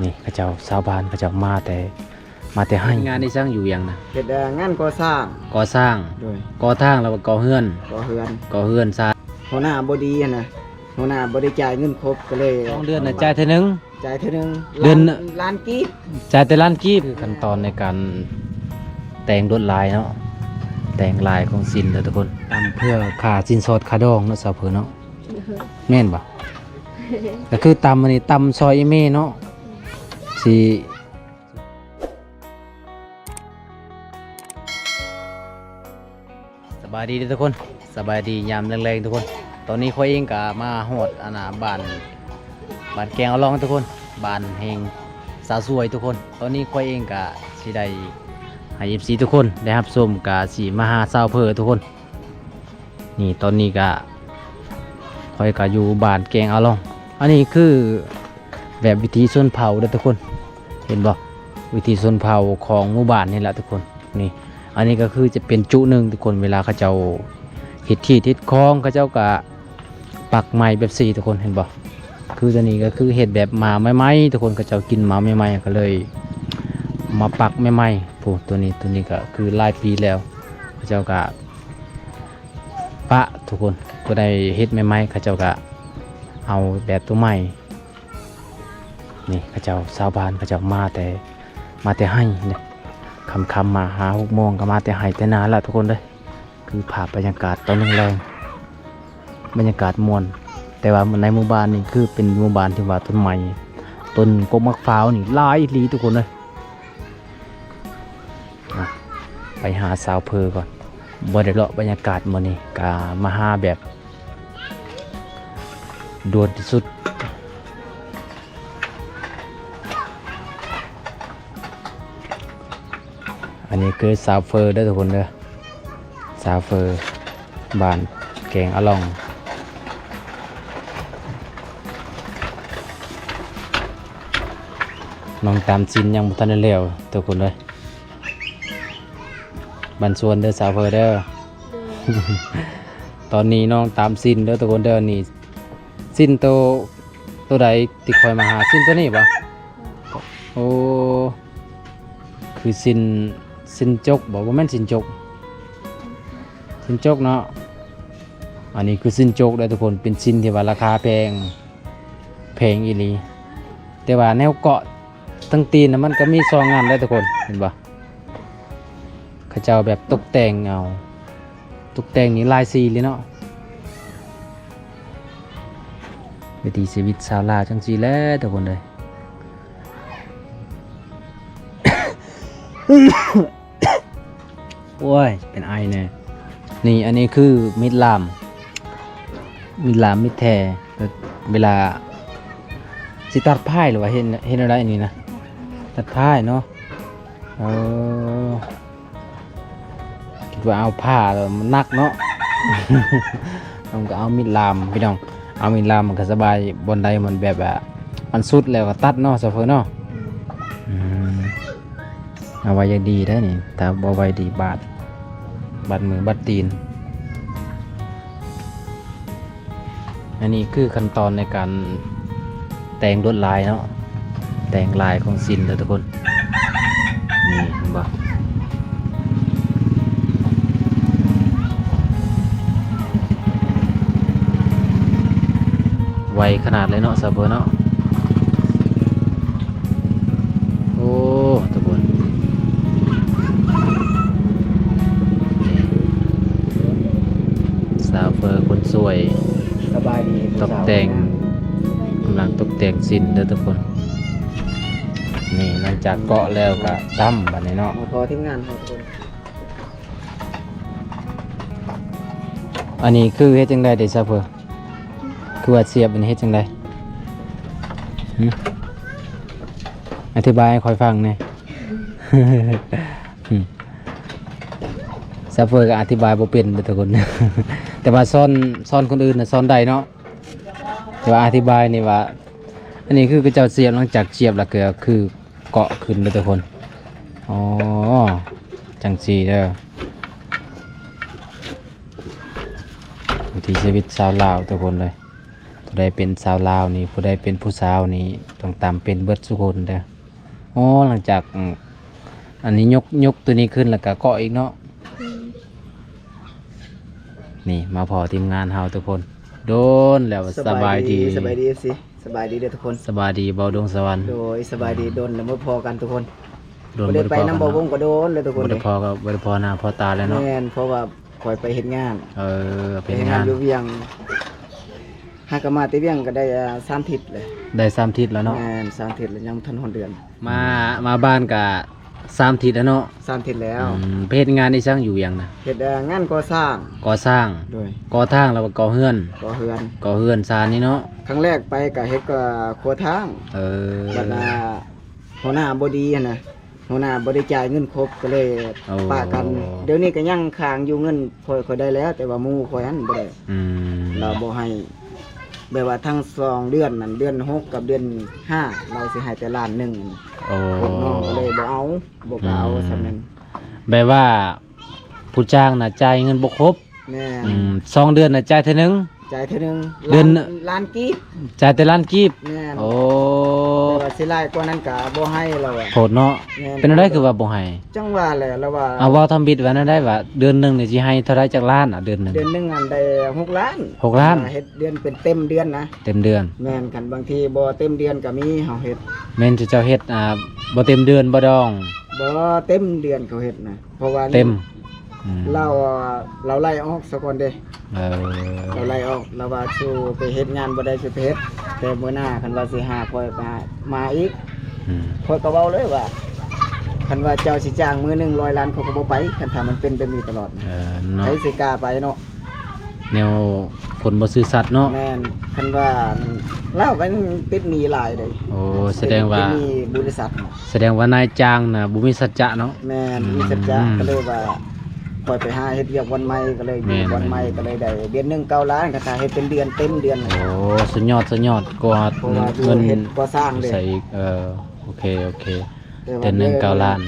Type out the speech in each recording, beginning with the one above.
ນີ້ເຂົາເຈົ້າ ຊາວບ້ານເຂົາເຈົ້າມາແຕ່ ມາແຕ່ໄຮ່. ເຮັດງານອີ່ຫຍັງຢູ່ຫຍັງນະ? ເຮັດ ເອີ ງານກໍ່ສ້າງ. ກໍ່ສ້າງ. ໂດຍ. ກໍ່ທາງ ຫຼືວ່າກໍ່ເຮືອນ? ກໍ່ເຮືອນ. ກໍ່ເຮືອນຊານ. ຫົວໜ້າບໍ່ດີຫັ້ນນະ ຫົວໜ້າບໍ່ໄດ້ຈ່າຍເງິນຄົບ ກໍເລີຍ ສອງເດືອນນະຈ່າຍເທື່ອໜຶ່ງ. ຈ່າຍເທື່ອໜຶ່ງ ເດືອນ ລ້ານ ລ້ານກີບ. ຈ່າຍແຕ່ລ້ານກີບ. ຄືຂັ້ນຕອນໃນການແຕ່ງລວດລາຍເນາະ ແຕ່ງລາຍຂອງສິ້ນເດີທຸກຄົນ. ຕຳເພື່ອຄ່າສິນສອດຄ່າດອງເນາະ ຊາວເພີເນາະ. ແມ່ນບໍ່? ກໍຄືຕຳອັນນີ້ ຕຳຊອຍອີ່ແມ່ເນາະ ຊິ ສະບາຍດີເດີທຸກຄົນ ສະບາຍດີຍາມແລງໆທຸກຄົນ. ຕອນນີ້ຂ້ອຍເອງກະມາຮອດອັນນ່າ ບ້ານ ບ້ານແກງອາລອງທຸກຄົນ ບ້ານແຫ່ງສາວສວຍທຸກຄົນ. ຕອນນີ້ຂ້ອຍເອງກະຊິໄດ້ໃຫ້ເອັຟຊີທຸກຄົນໄດ້ຮັບຊົມ ກະຊິມາຫາຊາວເພີທຸກຄົນ. ນີ້ຕອນນີ້ກະ ຂ້ອຍກະຢູ່ບ້ານແກງອາລອງ. ອັນນີ້ຄືແບບວິຖີຊົນເຜົ່າເດີທຸກຄົນ ເຫັນບໍ່? ວິຖີຊົນເຜົ່າຂອງໝູ່ບ້ານນີ້ແຫຼະທຸກຄົນ. ນີ້ ອັນນີ້ກໍຄືຈະເປັນຈຸໜຶ່ງທຸກຄົນ ເວລາເຂົາເຈົ້າເຮັດທີ່ເຮັດຄອງ ເຂົາເຈົ້າກະປັກໄມ້ແບບຊີ້ທຸກຄົນ ເຫັນບໍ່? ຄືຕົວນີ້ກໍຄືເຮັດແບບໝາໃໝ່ໆ ທຸກຄົນ ເຂົາເຈົ້າກິນໝາໃໝ່ໆ ກໍເລີຍມາປັກໃໝ່ໆ. ໂອ້ ຕົວນີ້ ຕົວນີ້ກໍຄືຫຼາຍປີແລ້ວ ເຂົາເຈົ້າກະ ປະທຸກຄົນ ຜູ້ໃດເຮັດໃໝ່ໆ ເຂົາເຈົ້າກະເອົາແບບຕົວໃໝ່. ນີ້ເຂົາເຈົ້າ ຊາວບ້ານເຂົາເຈົ້າມາແຕ່ ມາແຕ່ໄຮ່ເດ້ ຄ່ຳໆ ມາຫ້າຫົກໂມງກໍມາແຕ່ໄຮ່ແຕ່ນາລະທຸກຄົນເດີ. ຄືພາບບັນຍາກາດຕອນແລງໆ ບັນຍາກາດມ່ວນ ແຕ່ວ່າໃນໝູ່ບ້ານນີ້ຄືເປັນໝູ່ບ້ານທີ່ວ່າຕົ້ນໄມ້ ຕົ້ນກົກໝາກພ້າວນີ້ຫຼາຍອີ່ຫຼີທຸກຄົນເດີ. ອ່ະ ໄປຫາສາວເພີກ່ອນ ບໍ່ໄດ້ເລາະບັນຍາກາດມື້ນີ້ ກະມາຫາແບບດ່ວນທີ່ສຸດ. ອັນນີ້ຄືສາວເຟີເດີທຸກຄົນເດີ ສາວເຟີ ບ້ານແກງອາລອງ ນ້ອງຕຳຊິ້ນຍັງບໍ່ທັນໄດ້ແລ້ວທຸກຄົນເອີຍ. ບັນຊວນເດີສາວເຟີເດີ. ໂດຍ. ຕອນນີ້ນ້ອງຕຳຊິ້ນເດີທຸກຄົນເດີ. ນີ້ຊິ້ນໂຕ ໂຕໃດທີ່ຂ້ອຍມາຫາ? ຊິ້ນໂຕນີ້ບໍ່? ໂອ້ ຄືຊິ້ນ ຊິ້ນຈົກບໍ່? ບໍ່ແມ່ນຊິ້ນຈົກ ຊິ້ນຈົກເນາະ. ອັນນີ້ຄືຊິ້ນຈົກເດີທຸກຄົນ ເປັນຊິ້ນທີ່ວ່າລາຄາແພງ ແພງອີ່ຫຼີ ແຕ່ວ່າແນວເກາະ ທັງຕີນນະ ມັນກໍມີສອງອັນເດ້ທຸກຄົນ ເຫັນບໍ່? ເຂົາເຈົ້າແບບຕົກແຕ່ງເອົາ ຕົກແຕ່ງນີ້ຫຼາຍສີເລີຍເນາະ. ວິຖີຊີວິດຊາວລາວຈັ່ງຊີ້ແຫຼະທຸກຄົນເອີຍ. ໂອ້ຍ ເປັນໄອແດ່. ນີ້ ອັນນີ້ຄືມີດລ່າມ ມີດລ່າມ ມີດແທ້ ເວລາຊິຕັດພ້າຍ ຫຼືວ່າເຮັດ ເຮັດແນວໃດນີ້ນະ? ຕັດພ້າຍເນາະ. ເອີ ຄິດວ່າເອົາຜ້າແລ້ວມັນໜັກເນາະ. ເຮົາກໍເອົາມີດລ່າມ ພີ່ນ້ອງ. ເອົາມີດລ່າມມັນກໍສະບາຍ ບ່ອນໃດມັນແບບວ່າມັນສຸດແລ້ວກໍຕັດເນາະ ຊາວເຟີເນາະ. ອືມ ອືມ ເອົາໄວ້ຢ່າງດີໄດ໋ນີ້ ຖ້າບໍ່ໄວ້ດີບາດ ບາດມືບາດຕີນ. ອັນນີ້ຄືຂັ້ນຕອນໃນການແຕ່ງລວດລາຍເນາະ ແຕ່ງລາຍຂອງສິ້ນເດີທຸກຄົນ. ນີ້ເຫັນບໍ່? ໄວຂະໜາດເລີຍເນາະ ຊາວເຟີເນາະ. ໂອ້ ທຸກຄົນ ນີ້ ສາວເຟີຄົນສວຍ ສະບາຍດີ ຕົກແຕ່ງ ສະບາຍດີ ກຳລັງຕົກແຕ່ງສິ້ນເດີທຸກຄົນ. ນີ້ ຫຼັງຈາກເກາະແລ້ວກະຕຳບາດນີ້ເນາະ ມາພໍທີມງານເຮົາທຸກຄົນ. ອັນນີ້ຄືເຮັດຈັ່ງໃດເດ ຊາວເຟີ? ຄືວ່າສຽບອັນນີ້ເຮັດຈັ່ງໃດ? ຫຶ? ອະທິບາຍໃຫ້ຂ້ອຍຟັງແດ່. ຊາວເຟີກໍອະທິບາຍບໍ່ເປັນເດີທຸກຄົນ ແຕ່ວ່າສອນ ສອນຄົນອື່ນນະສອນໄດ້ເນາະ ແຕ່ວ່າອະທິບາຍນີ້ວ່າ ອັນນີ້ຄືເຂົາເຈົ້າສຽບ ຫຼັງຈາກສຽບແລ້ວກໍຄືເກາະຂຶ້ນເດີທຸກຄົນ. ອໍ ຈັ່ງຊີ້ເດີ. ວິຖີຊີວິດຊາວລາວທຸກຄົນເລີຍ. ຕົກ ໃດເປັນສາວລາວນີ້ ຜູ້ໃດເປັນຜູ້ສາວນີ້ ຕ້ອງຕຳເປັນເບິດສູ່ຄົນເດີ້. ໂອ້ ຫຼັງຈາກ ອືມ ອັນນີ້ຍົກ ຍົກໂຕນີ້ຂຶ້ນ ແລ້ວກະເກາະອີກເນາະ. ອືມ ນີ້ມາພໍ້ທີມງານເຮົາທຸກຄົນ ດົນແລ້ວ. ສະບາຍດີ ສະບາຍດີ ເອັຟຊີ ສະບາຍດີເດີ້ທຸກຄົນ. ສະບາຍດີເບົາດວງສະຫວັນ. ໂດຍ ສະບາຍດີ ອືມ ດົນແລ້ວບໍ່ພໍ້ກັນທຸກຄົນ. ດົນ ບໍ່ໄດ້ໄປນຳເບົາວົງກໍດົນແລ້ວທຸກຄົນ. ບໍ່ໄດ້ພໍ້ ກໍບໍ່ໄດ້ພໍ້ໜ້າພໍ້ຕາແລ້ວເນາະ. ແມ່ນ ເພາະວ່າຂ້ອຍໄປເຮັດງານ. ເອີ ໄປເຮັດງານ ໄປເຮັດງານຢູ່ວຽງ. ຫາກະມາແຕ່ວຽງກໍໄດ້ ອ່າ ສາມທິດແລ້ວ. ໄດ້ສາມທິດແລ້ວເນາະ. ແມ່ນ ສາມທິດແລ້ວ ຍັງບໍ່ທັນຮອດເດືອນ. ມາ ມາບ້ານກະສາມທິດແລ້ວເນາະ. ສາມທິດແລ້ວ. ອືມ ໄປເຮັດງານອີ່ຫຍັງຢູ່ວຽງນະ? ເຮັດ ອ່າ ງານກໍ່ສ້າງ. ກໍ່ສ້າງ. ໂດຍ ກໍ່ທາງ ຫຼືວ່າກໍ່ເຮືອນ? ກໍ່ເຮືອນ. ກໍ່ເຮືອນຊານນີ້ເນາະ. ຄັ້ງແລກໄປກະເຮັດ ອ່າ ຂົວທາງ. ເອີ ບັດ ອ່າ ຫົວໜ້າບໍ່ດີຫັ້ນນະ ຫົວໜ້າບໍ່ໄດ້ຈ່າຍເງິນຄົບ ກໍເລີຍ ໂອ້ ປະກັນ. ດຽວນີ້ກໍຍັງຄ້າງຢູ່ເງິນຂ້ອຍ ຂ້ອຍໄດ້ແລ້ວ ແຕ່ວ່າໝູ່ຂ້ອຍຫັ້ນບໍ່ໄດ້. ອືມ ລາວບໍ່ໃຫ້ ແບບວ່າທັງສອງເດືອນນັ້ນ ເດືອນຫົກກັບເດືອນຫ້າ ລາວຊິໃຫ້ແຕ່ລ້ານໜຶ່ງ. ໂອ້ ພວກນ້ອງກໍເລີຍບໍ່ເອົາ ບໍ່ກ້າເອົາ. ອືມ ສ່ຳນັ້ນ ແບບວ່າຜູ້ຈ້າງນະຈ່າຍເງິນບໍ່ຄົບ. ແມ່ນ. ອືມ ສອງເດືອນນະຈ່າຍເທື່ອໜຶ່ງ. ຈ່າຍເທື່ອໜຶ່ງ ເດືອນ ລ້ານ ລ້ານກີບ. ຈ່າຍແຕ່ລ້ານກີບ. ແມ່ນ. ໂອ້ ແຕ່ວ່າຊິຫຼາຍກວ່ານັ້ນກະບໍ່ໃຫ້ລາວອະ. ໂພດເນາະ. ແມ່ນ. ເປັນແນວໃດຄືວ່າບໍ່ໃຫ້? ຈັ່ງວ່າແຫຼະ ລາວວ່າ ເອົາ ເວົ້າທຳອິດວ່າແນວໃດ ວ່າເດືອນໜຶ່ງນີ້ຊິໃຫ້ເທົ່າໃດຈັກລ້ານອະ ເດືອນໜຶ່ງ? ເດືອນໜຶ່ງຫັ້ນໄດ້ຫົກລ້ານ. ຫົກລ້ານ. ເຮັດເດືອນເປັນເຕັມເດືອນນະ. ເຕັມເດືອນ. ແມ່ນ. ຄັນບາງທີບໍ່ເຕັມເດືອນກໍມີ ເຮົາເຮັດ. ແມ່ນ ເຈົ້າເຮັດ ອ່າ ບໍ່ເຕັມເດືອນບໍ່ດອງ? ບໍ່ເຕັມເດືອນເຂົາເຮັດນະ. ເພາະວ່າເຕັມ ອືມ ລາວ ລາວໄລ່ອອກສາກ່ອນເດ້. ເອີ ລາວໄລ່ອອກ ລາວວ່າສູ່ໄປເຮັດງານບໍ່ໄດ້ ຊິໄປເຮັດ ແຕ່ມື້ໜ້າຄັນວ່າຊິຫາຂ້ອຍມາ ມາອີກ. ອືມ ຂ້ອຍກໍເວົ້າເລີຍວ່າ ຄັນວ່າເຈົ້າຊິຈ້າງມື້ໜຶ່ງຮ້ອຍລ້ານ ຂ້ອຍກໍບໍ່ໄປ ຄັນຖ້າມັນເປັນແບບນີ້ຕະຫຼອດ. ເອີ ເນາະ ໃຜຊິກ້າໄປເນາະ. ແນວຄົນບໍ່ຊື່ສັດເນາະ. ແມ່ນ. ຄັນວ່າລາວກໍຍັງຕິດໜີ້ຫຼາຍເດ້. ໂອ້ ສະແດງວ່າ ຕິດໜີ້ບໍລິສັດ. ສະແດງວ່ານາຍຈ້າງນະບໍ່ມີສັດຈະເນາະ. ແມ່ນ. ອືມ ມີສັດຈະ ກໍເລີຍວ່າຂ້ອຍໄປຫາເຮັດວຽກບ່ອນໃໝ່ ກໍເລີຍຢູ່ ແມ່ນ ບ່ອນໃໝ່ ກໍເລີຍໄດ້ເດືອນໜຶ່ງເກົ້າລ້ານ ຄັນຖ້າເຮັດເປັນເດືອນ ເຕັມເດືອນ. ໂອ້ ສຸດຍອດ ສຸດຍອດ. ກວ່າ ເພາະວ່າຢູ່ ເຮັດກໍ່ສ້າງເດ້ ໃສ່ອີກ. ເອີ ໂອເຄ ໂອເຄ. ເດືອນໜຶ່ງເກົ້າລ້ານ.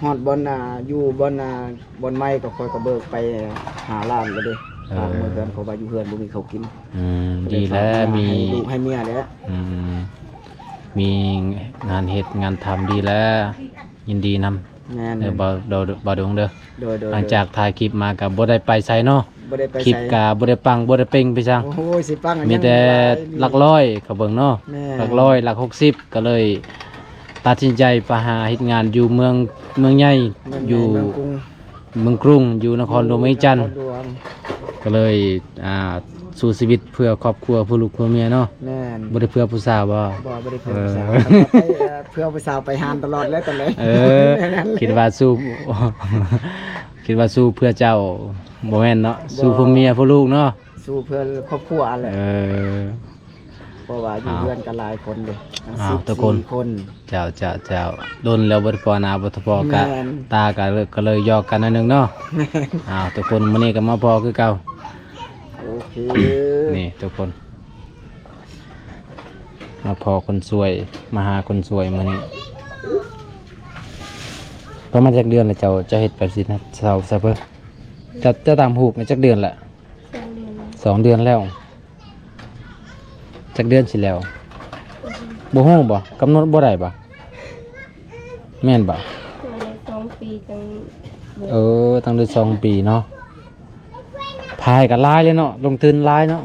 ຮອດບ່ອນ ອ່າ ຢູ່ບ່ອນ ອ່າ ບ່ອນໃໝ່ກໍຂ້ອຍກໍເບີກໄປຫ້າລ້ານແລ້ວເດ້. ເອີ ພາເມືອເຮືອນ ເພາະວ່າຢູ່ເຮືອນບໍ່ມີເຂົ້າກິນ. ອືມ ດີແລ້ວ ມີລູກໃຫ້ເມຍແລ້ວ. ອືມ ມີງານເຮັດງານທຳ ດີແລ້ວ ຍິນດີນຳ. ແມ່ນ. ເອີ ບ່າວ ບ່າວດົງເດີ. ໂດຍ ໂດຍ. ຫຼັງຈາກຖ່າຍຄລິບມາກໍບໍ່ໄດ້ໄປໃສເນາະ. ບໍ່ໄດ້ໄປໃສ. ຄລິບກໍບໍ່ໄດ້ປັງ ບໍ່ໄດ້ເປັ່ງໄປສັງ. ໂອ້ຍ ຊິປັງ ມີແຕ່ຫຼັກຮ້ອຍເຂົາເບິ່ງເນາະ. ແມ່ນ. ຫຼັກຮ້ອຍ ຫຼັກຫົກສິບ ກໍເລີຍຕັດສິນໃຈໄປຫາເຮັດງານຢູ່ເມືອງ ເມືອງໃຫຍ່ ເມືອງໃຫຍ່ ຢູ່ ເມືອງກຸງ ເມືອງກຸງ ຢູ່ນະຄອນຫຼວງວຽງຈັນ. ຢູ່ນະຄອນຫຼວງ. ກໍເລີຍ ອ່າ ສູ້ຊີວິດເພື່ອຄອບຄົວ ເພື່ອລູກເພື່ອເມຍເນາະ. ແມ່ນ. ບໍ່ໄດ້ເພື່ອຜູ້ສາວບໍ່? ບໍ່ ບໍ່ໄດ້ເພື່ອຜູ້ສາວ. ເອີ ຄັນວ່າໄປ ເອີ ເພື່ອຜູ້ສາວໄປຫານຕະຫຼອດແລ້ວຕອນນີ້. ເອີ ເອີ ຄິດວ່າສູ້ ຄິດວ່າສູ້ເພື່ອເຈົ້າ ບໍ່ແມ່ນເນາະ. ບໍ່. ສູ້ເພື່ອເມຍເພື່ອລູກເນາະ. ສູ້ເພື່ອຄອບຄົວຫັ້ນແຫຼະ. ເອີ ເພາະວ່າຢູ່ ອ້າວ ເຮືອນກໍຫຼາຍຄົນເດ້. ອ້າວ ສິບສີ່ ທຸກຄົນ ຄົນ. ເຈົ້າ ເຈົ້າ ເຈົ້າ. ດົນແລ້ວບໍ່ໄດ້ພໍ້ໜ້າບໍ່ໄດ້ພໍ້ຕາ. ແມ່ນ. ກໍເລີຍ ກໍເລີຍຢອກກັນໜ້ອຍໜຶ່ງເນາະ. ແມ່ນ. ອ້າວ ທຸກຄົນ ມື້ນີ້ກໍມາພໍ້ຄືເກົ່າ. ໂອເຄ. ນີ້ທຸກຄົນ ມາພໍ້ຄົນຊ່ວຍ ມາຫາຄົນຊ່ວຍມື້ນີ້. ປະມານຈັກເດືອນແລ້ວເຈົ້າ ເຈົ້າເຮັດແບບຊີ້ນະ ຊາວ ຊາວເພີ? ເຈົ້າ ເຈົ້າຕຳຫູກມາຈັກເດືອນແລ້ວ? ສອງເດືອນແລ້ວ. ສອງເດືອນແລ້ວ. ຈັກເດືອນຊິແລ້ວ? ບໍ່ຮູ້ບໍ່? ກຳນົດບໍ່ໄດ້ບໍ່? ແມ່ນບໍ່? ສອງປີຈັ່ງ. ເອີ ຕ້ອງໄດ້ສອງປີເນາະ. ພາຍກໍຫຼາຍເລີຍເນາະ ລົງທຶນຫຼາຍເນາະ.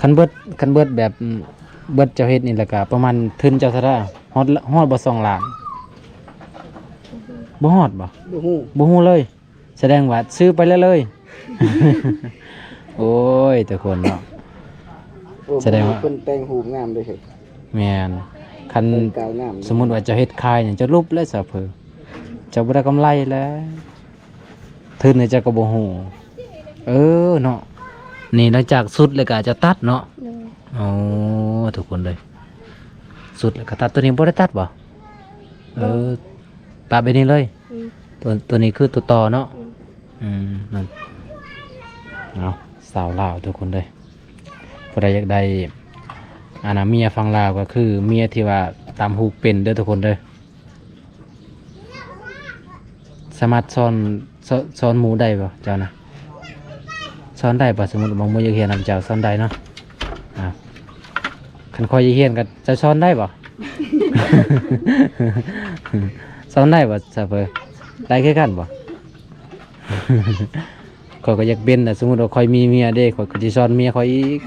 ຄັນເບິດ ຄັນເບິດແບບ ເບິດເຈົ້າເຮັດນີ້ແລ້ວກໍປະມານທຶນເຈົ້າເທົ່າໃດ? ຮອດ ຮອດບໍ່ສອງລ້ານ? ບໍ່ຮອດບໍ່? ບໍ່ຮູ້ ບໍ່ຮູ້ເລີຍ. ສະແດງວ່າຊື້ໄປແລ້ວເລີຍ. ໂອ້ຍ ທຸກຄົນເນາະ. ໂອ້ ສະແດງວ່າ ເພິ່ນແຕ່ງຮູບງາມເດ້. ແມ່ນ. ຄັນ ແຕ່ງກາຍງາມ. ສົມມຸດວ່າເຈົ້າເຮັດຂາຍນີ້ ເຈົ້າຫຼຸບແລ້ວຊາວເພີ ເຈົ້າບໍ່ໄດ້ກຳໄລແລ້ວ. ທຶນນີ້ເຈົ້າກໍບໍ່ຮູ້. ເອີເນາະ. ນີ້ຫຼັງຈາກສຸດແລ້ວກໍຈະຕັດເນາະ. ໂດຍ. ໂອ້ ທຸກຄົນເລີຍ ສຸດແລ້ວກໍຕັດ. ຕົວນີ້ບໍ່ໄດ້ຕັດບໍ່? ບໍ່. ເອີ ປະແບບນີ້ເລີຍ. ອືມ. ຕົວ ຕົວນີ້ຄືຕົວຕໍ່ເນາະ. ອືມ. ອືມ ນັ້ນ ເອົາ ສາວລາວທຸກຄົນເລີຍ ຜູ້ໃດຢາກໄດ້ ອັນນ່າ ເມຍຝັ່ງລາວ ກໍຄືເມຍທີ່ວ່າຕຳຫູກເປັນເດີທຸກຄົນເດີ. ສາມາດສອນ ສອນ ສອນໝູ່ໄດ້ບໍ່ເຈົ້ານະ? ສອນໄດ້ບໍ່? ສົມມຸດວ່າໝູ່ຢາກຮຽນນຳເຈົ້າ ສອນໄດ້ເນາະ. ຄັນຂ້ອຍຢາກຮຽນກໍເຈົ້າສອນໄດ້ບໍ່? ສອນໄດ້ບໍ່ຊາວເຟີ? ໄດ້ຄືກັນບໍ່? ຂ້ອຍກໍຢາກເປັນນະ ສົມມຸດວ່າຂ້ອຍມີເມຍເດ້ ຂ້ອຍກໍຊິສອນເມຍຂ້ອຍອີກ.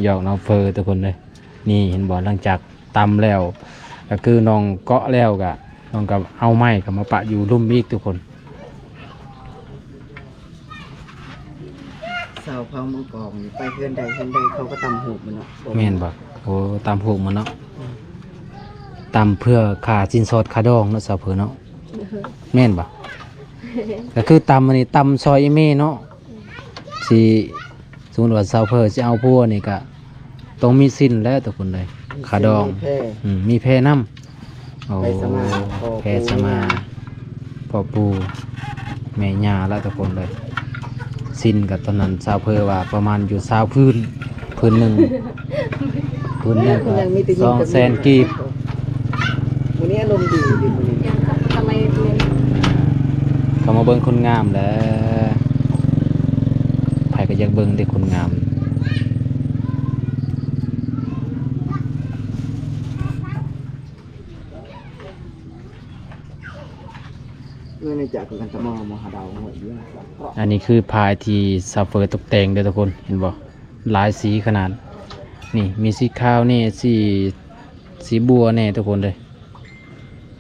ຫຍອກນ້ອງເຟີທຸກຄົນເອີຍ. ນີ້ເຫັນບໍ່ ຫຼັງຈາກຕຳແລ້ວ ກໍຄືນ້ອງເກາະແລ້ວ ກໍນ້ອງກໍເອົາໄມ້ກໍມາປະຢູ່ລຸ່ມອີກທຸກຄົນ. ຊາວເຜົ່າມັງກອງນີ້ໄປເຮືອນໃດເຮືອນໃດເຂົາກໍຕຳຫູກໝົດເນາະ. ແມ່ນບໍ່? ໂອ້ ຕຳຫູກໝົດເນາະ. ອືມ ຕຳເພື່ອຄ່າສິນສອດຄ່າດອງເນາະ ຊາວເຜີເນາະ. ແມ່ນບໍ່? ກໍຄືຕຳອັນນີ້ ຕຳຊອຍອີ່ແມ່ເນາະ. ອືມ ຊິ ສົມມຸດວ່າຊາວເຜີຊິເອົາຜົວນີ້ກະຕ້ອງມີສິນແຫຼະທຸກຄົນເອີຍ. ມີສິນ ຄ່າດອງ ມີແພ ອືມ ມີແພນຳ. ໂອ້ ແພສະມາ ພໍ່ ແພສະມາ ແມ່ຍ່າ ພໍ່ປູ່ແມ່ຍ່າລະທຸກຄົນເອີຍ. ສິນກະຕອນນັ້ນຊາວເຜີວ່າປະມານຢູ່ຊາວພື້ນ ພື້ນໜຶ່ງ ພື້ນໜຶ່ງ ຍັງມີແຕ່ຍິງ ສອງແສນກີບ. ມື້ນີ້ອາລົມດີ ດີມື້ນີ້ ເຂົ້າມາເບິ່ງຄົນງາມແຫຼະ. ໃຜກໍຢາກເບິ່ງເດ້ຄົນງາມ. ເອີ ໃນຈາກກັນຕະມອມຫາດາວຫ້ວຍເດີ. ອັນນີ້ຄືພາຍທີ່ຊາວເຟີຕົກແຕ່ງເດີທຸກຄົນ ເຫັນບໍ່? ຫຼາຍສີຂະໜາດ. ນີ້ມີສີຂາວແດ່ ສີ ສີບົວແດ່ທຸກຄົນເດີ.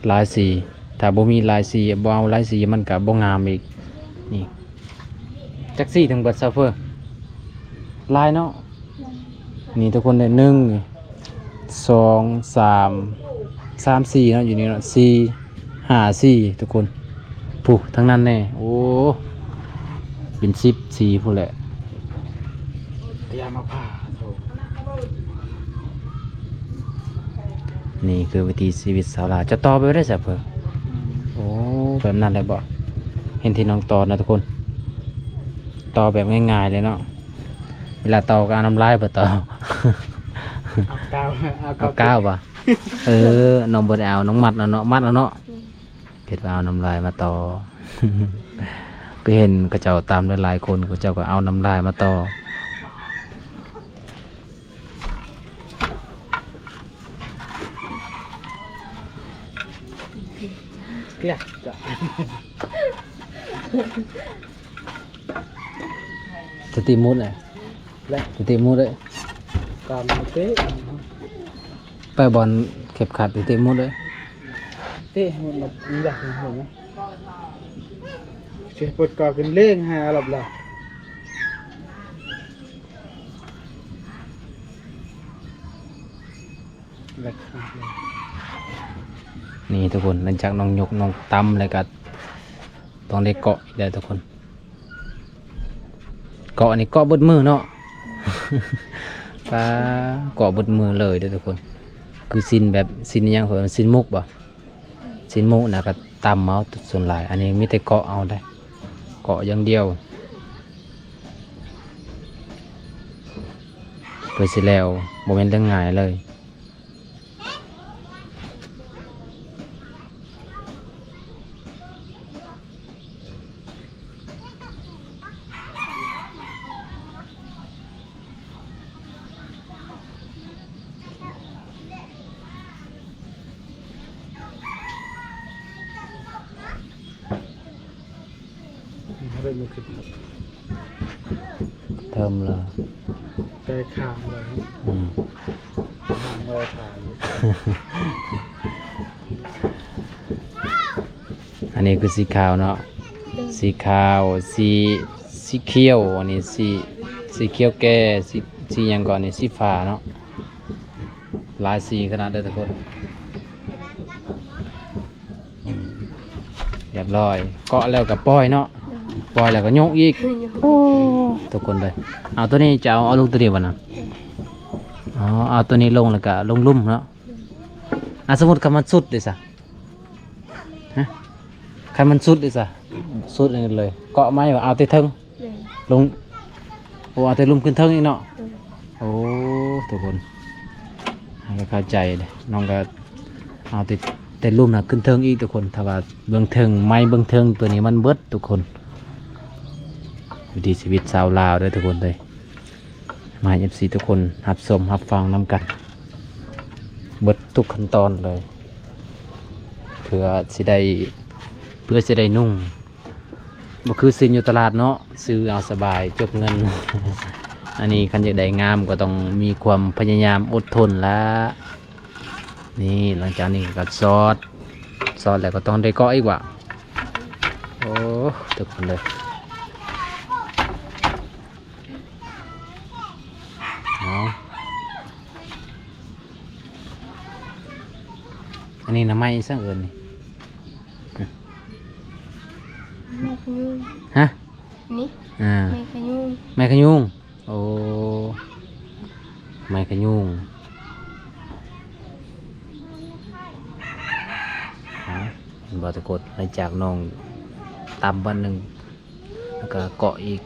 ຫຼາຍສີ ຖ້າບໍ່ມີຫຼາຍສີ ບໍ່ເອົາຫຼາຍສີ ມັນກະບໍ່ງາມອີກ. ນີ້ ຈັກສີທັງເບິດຊາວເຟີ? ຫຼາຍເນາະ. ນີ້ທຸກຄົນເດີ ໜຶ່ງ ສອງ ສາມ ສາມສີເນາະ ຢູ່ນີ້ເນາະ ສີ່ ຫ້າສີທຸກຄົນ. ຜູ້ ທາງນັ້ນແດ່ ໂອ້ ເປັນສິບສີພຸ້ນແຫຼະ. ກະຢາມາຜ່າ ໂທ້. ນີ້ຄືວິຖີຊີວິດຊາວລາວ. ຈະຕໍ່ແບບໃດຊາວເຜີ? ໂອ້ ແບບນັ້ນແຫຼະບໍ? ເຫັນທີ່ນ້ອງຕໍ່ນະທຸກຄົນ ຕໍ່ແບບງ່າຍໆເລີຍເນາະ. ເວລາຕໍ່ກໍເອົານ້ຳລາຍບໍ່ຕໍ່? ເອົາກາວ ເອົາກາວ ເອົາກາວບໍ່? ເອີ ນ້ອງບໍ່ໄດ້ເອົາ ນ້ອງມັດເອົາເນາະ ມັດເອົາເນາະ. ອືມ ຄິດວ່າເອົານ້ຳລາຍມາຕໍ່. ກໍເຫັນເຂົາເຈົ້າຕຳຫຼາຍໆຄົນ ເຂົາເຈົ້າກໍເອົານ້ຳລາຍມາຕໍ່. ສະຕິໝູດເລີຍ ສະຕິໝູດເລີຍ. ຕາມເຕະ ໄປບ່ອນເຂັບຂັດ ສະຕິໝູດເລີຍ. ເຕະໃຫ້ມັນ ມັນຢາກເຫັນ ເຫັນນະ. ຊິເປີດກາຂຶ້ນເລັ່ງໃຫ້ອາລັບລະ. ນີ້ທຸກຄົນ ຫຼັງຈາກນ້ອງຍົກນ້ອງຕຳແລ້ວກໍຕ້ອງໄດ້ເກາະອີກແລ້ວທຸກຄົນ. ເກາະນີ້ເກາະເບິດມື້ເນາະ. ປາ ເກາະເບິດມື້ເລີຍເດີທຸກຄົນ. ຄືສິນແບບ ສິນຫຍັງເພິ່ນ ສິນມຸກບໍ? ສິນມຸກນະກໍຕຳເອົາສ່ວນຫຼາຍ. ອັນນີ້ມີແຕ່ເກາະເອົາໄດ໋ ເກາະຢ່າງດຽວ ເພື່ອຊິແລ້ວ ບໍ່ແມ່ນເລື່ອງງ່າຍເລີຍ. ເລີ່ມແລ້ວ ແຕ່ຂ້າງເລີຍ. ອືມ ຂ້າງເລີຍ ຂ້າງ. ອັນນີ້ຄືສີຂາວເນາະ ໂດຍ ສີຂາວ ສີ ສີຂຽວ ອັນນີ້ສີ ສີຂຽວແກ່ ສີ ສີຫຍັງເກາະ ອັນນີ້ສີຟ້າເນາະ. ຫຼາຍສີຂະໜາດເດີທຸກຄົນ. ຮຽບຮ້ອຍ ເກາະແລ້ວກໍປ່ອຍເນາະ ໂດຍ ປ່ອຍແລ້ວກໍຍົກອີກ. ໂອ້ ທຸກຄົນເດີ ເອົາໂຕນີ້ ຈະເອົາ ເອົາລູກໂຕນີ້ບໍ່ນະ? ອໍ ເອົາໂຕນີ້ລົງແລ້ວກໍລົງລຸ່ມເນາະ. ອ່າ ສົມມຸດຄັນມັນສຸດເດຊະ? ຮະ ຄັນມັນສຸດເດຊະ? ສຸດອັນນີ້ເລີຍ ເກາະໄມ້ ເອົາແຕ່ເທິງ ແມ່ນ ລົງ. ໂອ້ ເອົາແຕ່ລຸ່ມຂຶ້ນເທິງອີກເນາະ. ໂດຍ ໂອ້ ທຸກຄົນ ໃຫ້ເຂົ້າໃຈເດ້ ນ້ອງກໍເອົາແຕ່ ແຕ່ລຸ່ມນະຂຶ້ນເທິງອີກທຸກຄົນ. ຖ້າວ່າເບື້ອງເທິງ ໄມ້ເບື້ອງເທິງຕົວນີ້ມັນເບິດທຸກຄົນ. ວິຖີຊີວິດຊາວລາວເດີທຸກຄົນເດີ. ມາໃຫ້ເອັຟຊີທຸກຄົນຮັບຊົມຮັບຟັງນຳກັນເບິດທຸກຂັ້ນຕອນເລີຍ ເພື່ອຊິໄດ້ ເພື່ອຊິໄດ້ນຸ່ງ. ບໍ່ຄືສິ້ນຢູ່ຕະຫຼາດເນາະ ຊື້ເອົາສະບາຍ ຈົບເງິນ. ອັນນີ້ຄັນຢາກໄດ້ງາມກໍຕ້ອງມີຄວາມພະຍາຍາມອົດທົນລະ. ນີ້ ຫຼັງຈາກນີ້ກໍຊອດ ຊອດແລ້ວກໍຕ້ອງໄດ້ເກາະອີກຫວາ. ໂອ້ ທຸກຄົນເດີ ເອົາ ອັນນີ້ໜໍ່ໄມ້ອີ່ສັງເອີ້ນນີ້? ໄມ້ຂະຍຸງ. ຮະ? ນີ້ ອ່າ ໄມ້ຂະຍຸງ ໄມ້ຂະຍຸງ. ໂອ້ ໄມ້ຂະຍຸງ. ຮະ? ເຫັນບໍ່ທຸກຄົນ? ຫຼັງຈາກນ້ອງຕຳບາດໜຶ່ງ ແລ້ວກໍເກາະອີກ.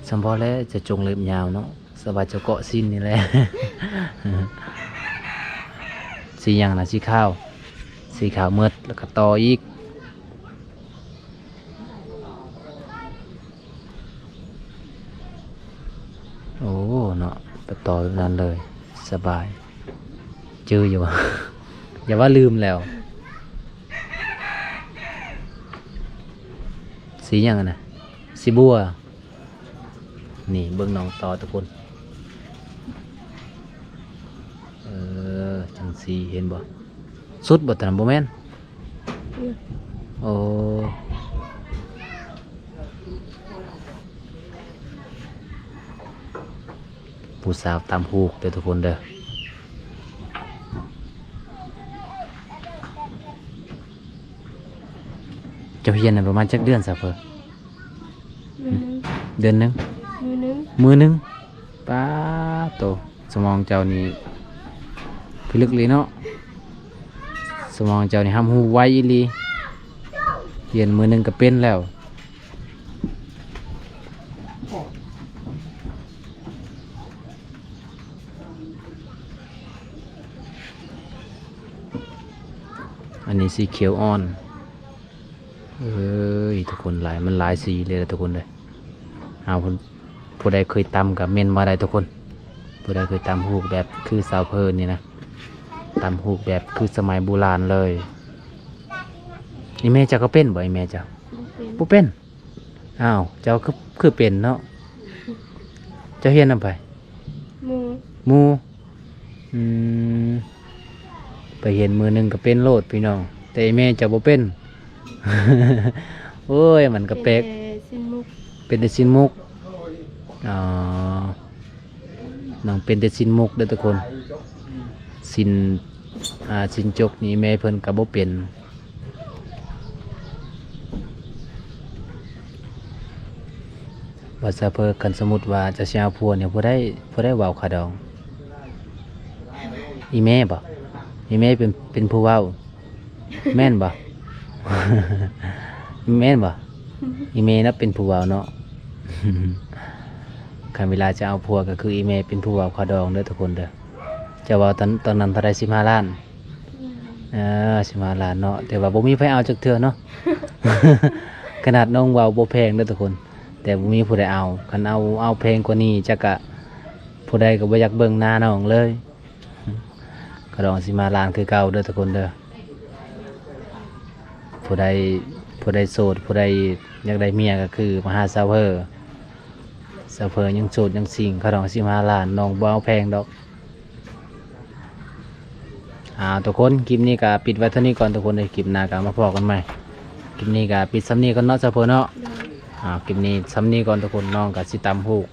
ສຳພໍແລ້ວ ຈະຈົງເລັບຍາວເນາະ. ສະບາຍເຈົ້າເກາະສິ້ນນີ້ແຫຼະ. ສີຫຍັງນະ? ສີຂາວ ສີຂາວໝົດ ແລ້ວກໍຕໍ່ອີກ. ໂອ້ ເນາະ ໄປຕໍ່ແບບນັ້ນເລີຍ ສະບາຍ. ຈື່ຢູ່ ຢ່າວ່າລືມແລ້ວ. ສີຫຍັງຫັ້ນນະ? ສີບົວ. ນີ້ເບິ່ງນ້ອງຕໍ່ທຸກຄົນ. ເອີ ຈັ່ງຊີ້ເຫັນບໍ່? ສຸດບໍ່? ຕົວນັ້ນບໍ່ແມ່ນ? ໂອ້ ຜູ້ສາວຕຳຫູກເດີທຸກຄົນເດີ. ເຈົ້າຮຽນນັ້ນປະມານຈັກເດືອນຊະເພີ? ເດືອນໜຶ່ງ ເດືອນໜຶ່ງ ມື້ໜຶ່ງ ມື້ໜຶ່ງ. ປາດໂຕ ສະໝອງເຈົ້ານີ້ພິລຶກເລີຍເນາະ. ສະໝອງເຈົ້ານີ້ຮັບຮູ້ໄວອີ່ຫຼີ ຮຽນມື້ໜຶ່ງກໍເປັນແລ້ວ. ອັນນີ້ສີຂຽວອ່ອນ. ເອີຍ ທຸກຄົນ ຫຼາຍ ມັນຫຼາຍສີເລີຍລະທຸກຄົນເດີ. ເອົາ ຜູ້ໃດເຄີຍຕຳກໍເມັ້ນມາໄດ້ທຸກຄົນ. ຜູ້ໃດເຄີຍຕຳຫູກແບບຄືສາວເພີນີ້ນະ ຕຳຫູກແບບຄືສະໄໝບູຮານເລີຍ. ອີ່ແມ່ເຈົ້າກໍເປັນບໍ່? ອີ່ແມ່ເຈົ້າ ບໍ່ເປັນ ບໍ່ເປັນ. ອ້າວ ເຈົ້າຄື ຄືເປັນເນາະ. ເຈົ້າຮຽນນຳໃຜ? ໝູ່ ໝູ່. ອືມ ໄປຮຽນມື້ໜຶ່ງກໍເປັນໂລດພີ່ນ້ອງ ແຕ່ອີ່ແມ່ເຈົ້າບໍ່ເປັນ. ໂອ້ຍ ມັນກໍແປກ ເປັນແຕ່ສິ້ນມຸກ ເປັນແຕ່ສິ້ນມຸກ. ອໍ ນ້ອງເປັນແຕ່ສິ້ນມຸກເດີທຸກຄົນ. ສິ້ນ ອ່າ ສິ້ນຈົກນີ້ແມ່ເພິ່ນກໍບໍ່ເປັນ. ວ່າຊະເພີ ຄັນສົມມຸດວ່າເຈົ້າຊິເອົາຜົວນີ້ ຜູ້ໃດ ຜູ້ໃດເວົ້າຄ່າດອງ? ອີ່ແມ່ບໍ? ອີ່ແມ່ເປັນ ເປັນຜູ້ເວົ້າ ແມ່ນບໍ? ແມ່ນບໍ? ອີ່ແມ່ນະເປັນຜູ້ເວົ້າເນາະ. ຄັນເວລາຈະເອົາຜົວກໍຄືອີ່ແມ່ເປັນຜູ້ເວົ້າຄ່າດອງເດີທຸກຄົນເດີ. ເຈົ້າເວົ້າຕອນ ຕອນນັ້ນເທົ່າໃດ? ສິບຫ້າລ້ານ. ເອີ ສິບຫ້າລ້ານເນາະ ແຕ່ວ່າບໍ່ມີໃຜເອົາຈັກເທື່ອເນາະ. ຂະໜາດນ້ອງເວົ້າບໍ່ແພງເດີທຸກຄົນ ແຕ່ບໍ່ມີຜູ້ໃດເອົາ. ຄັນເອົາ ເອົາແພງກວ່ານີ້ຈັກກະ ຜູ້ໃດກໍບໍ່ຢາກເບິ່ງໜ້ານ້ອງເລີຍ. ກໍຕ້ອງສິບຫ້າລ້ານຄືເກົ່າເດີທຸກຄົນເດີ. ຜູ້ໃດ ຜູ້ໃດໂສດ ຜູ້ໃດຢາກໄດ້ເມຍກໍຄືມາຫາຊາວເພີ. ຊາວເພີຍັງໂສດຍັງຊິງ ຄ່າດອງສິບຫ້າລ້ານ ນ້ອງບໍ່ເອົາແພງດອກ. ອ່າ ທຸກຄົນ ຄລິບນີ້ກໍປິດໄວ້ເທົ່ານີ້ກ່ອນທຸກຄົນເດີ. ຄລິບໜ້າກໍມາພໍ້ກັນໃໝ່. ຄລິບນີ້ກໍປິດຊ່ຳນີ້ກ່ອນເນາະ ຊາວເພີເນາະ. ໂດຍ ອ່າ ຄລິບນີ້ຊ່ຳນີ້ກ່ອນທຸກຄົນ. ນ້ອງກໍຊິຕຳຫູກ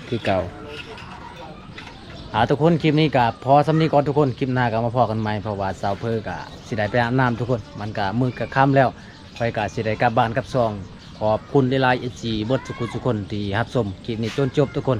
ຄືເກົ່າ. ອ່າ ທຸກຄົນ ຄລິບນີ້ກໍພໍຊ່ຳນີ້ກ່ອນທຸກຄົນ. ຄລິບໜ້າກໍມາພໍ້ກັນໃໝ່ ເພາະວ່າຊາວເພີກໍຊິໄດ້ໄປອາບນ້ຳທຸກຄົນ. ມັນກໍມືດກໍຄ່ຳແລ້ວ ຂ້ອຍກໍຊິໄດ້ກັບບ້ານກັບຊ່ອງ. ຂອບຄຸນຫຼາຍໆ ເອັຟຊີ ເບິດທຸກຄົນທີ່ຮັບຊົມຄລິບນີ້ຈົນຈົບທຸກຄົນ.